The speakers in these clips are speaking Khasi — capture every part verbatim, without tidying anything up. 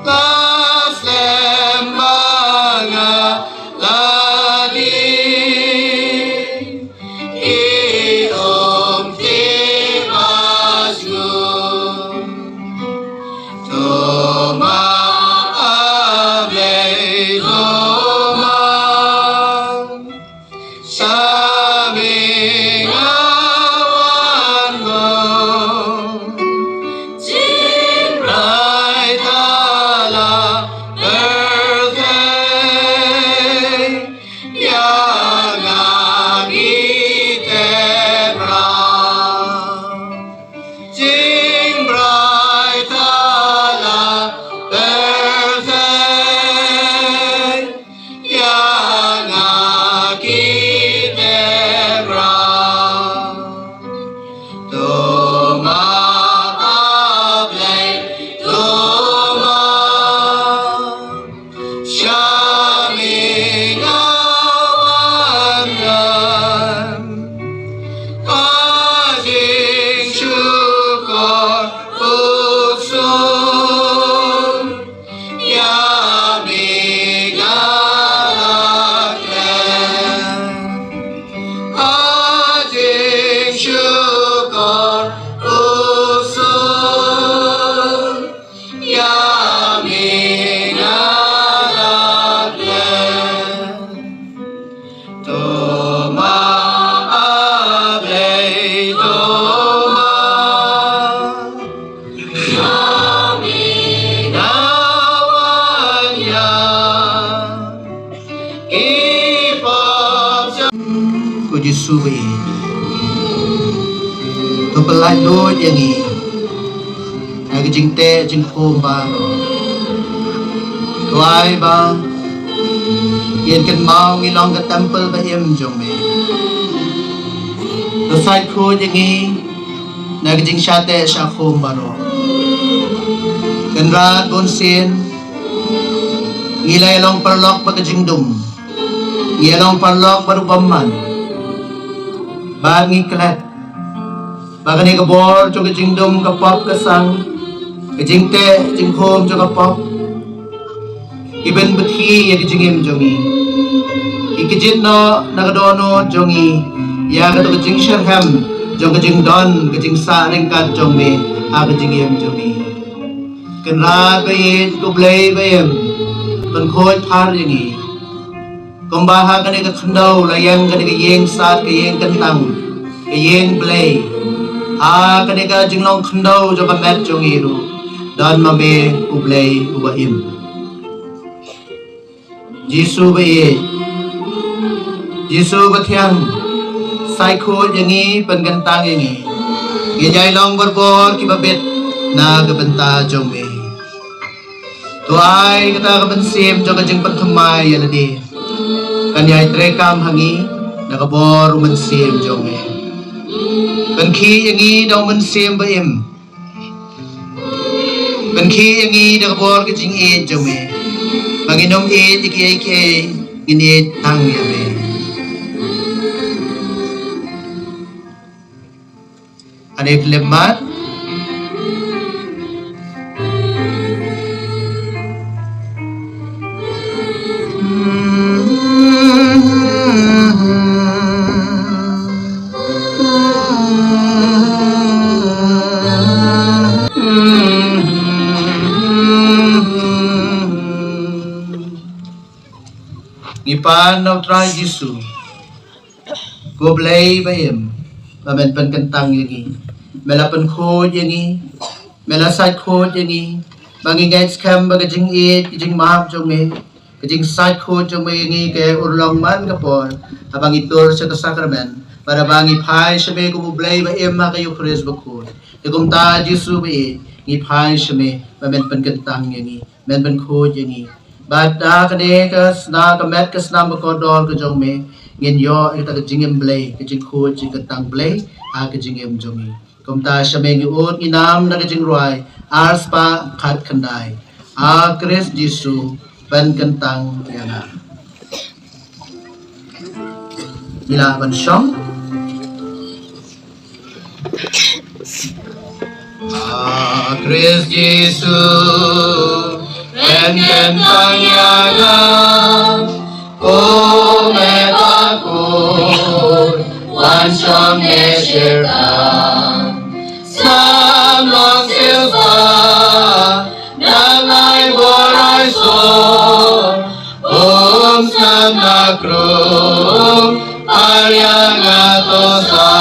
Paslem ba nga la dih, ki um tip ba sngewthuh. To ma, A Blei, to ma. Sa me nga wan mo, jingrai ta la pyrthei, ïa nga ki tep ra. Jingrai ta la pyrthei, ïa nga ki tep ra. To ma, A Blei, to ma. Sha me nga wan ïa ka jingshukor u sum. Ïa me nga la klet ka jingshukor u sum. Ïa me nga la klet. To ma, A Blei, to ma. Ïa me nga wan ïa ki pop jong. Ko Jisu ba ïeit, to pyllait lut ïa ngi na ka jingteh jingkhum baroh. To ai ba ngin kynmaw ngi long ka templ ba im jong me. To sait khuid ïa ngi na ka jingshah teh shah khum baroh. Kynrad bunsien ngi la ïa long paralok ba ka jingdum, ngi ïa long paralok ba u bymman. Ba ngi klet ba kane ka bor jong ka jingdum ka pop ka sang, ka jingteh jingkhum jong ka pop, ki ban bthie ïa ka jingim jong ngi. Ki kjit noh na ka dohnud jong ngi ïa kato ka jingshitrhem jong ka jingdon ka jingsah ryngkat jong me ha ka jingim jong ngi. Kynrad ba ïeit, ko Blei ba im, pynkhuid phar ïa ngi. Kumba ha kane ka khyndew la ïeng kane ka ïing sad, ka ïing kyntang, ka ïing Blei. Ha kane ka jinglong khyndew jong ka met jong ngi ruh, don ma me, ko Blei uba im. Jisu ba ïeit, Jisu ba thiang, sait khuid ïa ngi, pynkyntang ïa ngi. Ngin ïai long barabor kiba bit na ka bynta jong me. To ai kata ka mynsiem jong ka jingpynthymmai ïa lade kan ïai treikam ha ngi da ka bor u Mynsiem jong me. Pynkhih ïa ngi da u Mynsiem ba im. Pynkhih ïa ngi da ka bor ka jingïeit jong me, ba ngin ym ïeit ïa kiei kiei, ngin ïeit tang ïa me. Ane khlem mat. Ngi pan na u Trai Jisu. Ko Blei ba im, ba men pynkyntang ïa ngi, me la pynkhuid ïa ngi, me la sait khuid ïa ngi, ba ngi ngeit skhem ba ka jingïeit, ka jingmap jong me, ka jingsait khuid jong me ïa ngi ka urlong man ka por haba ngi tur sha ka sakramen, bad haba ngi phai sha me kum u Blei ba im ha ka Eukharist bakhuid. Te kumta Jisu ba ïeit, ngi phai sha me ba men pynkyntang ïa ngi, men pynkhuid ïa ngi. Bad da kane ka sna, ka met ka snam ka kordor ka jong me, ngin ïoh ïa kata ka jingim Blei, ka jingkhuid jingkyntang Blei ha ka jingim jong ngi. Kumta sha me ngi ud ngi nam da ka jingrwai arspah khatkhyndai. A Khrist Jisu, pynkyntang ïa nga. Ngi lah ban shong. A Khrist Jisu, Ken ken tang ïa nga, ko me bakut, wan shong me shirkan. Sam long silver, na lai borai so, um sam na krung, par ïa nga to sa.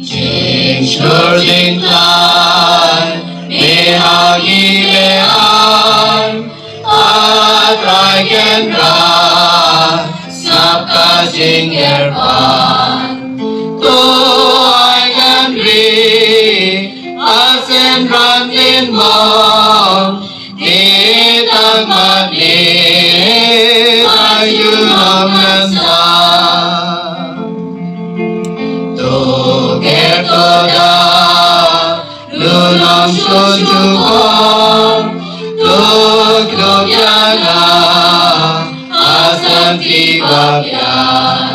Jing sure jing tlai, me ha gi me ai, a trai ken ra, sap ka jing er pan. To ai kan ri, a sen ran tin mong, Ni tang mat ni ta yu nong ngan sa. To ker to da lu nong shun ju ko. To kdo pya na a san ti ba pya.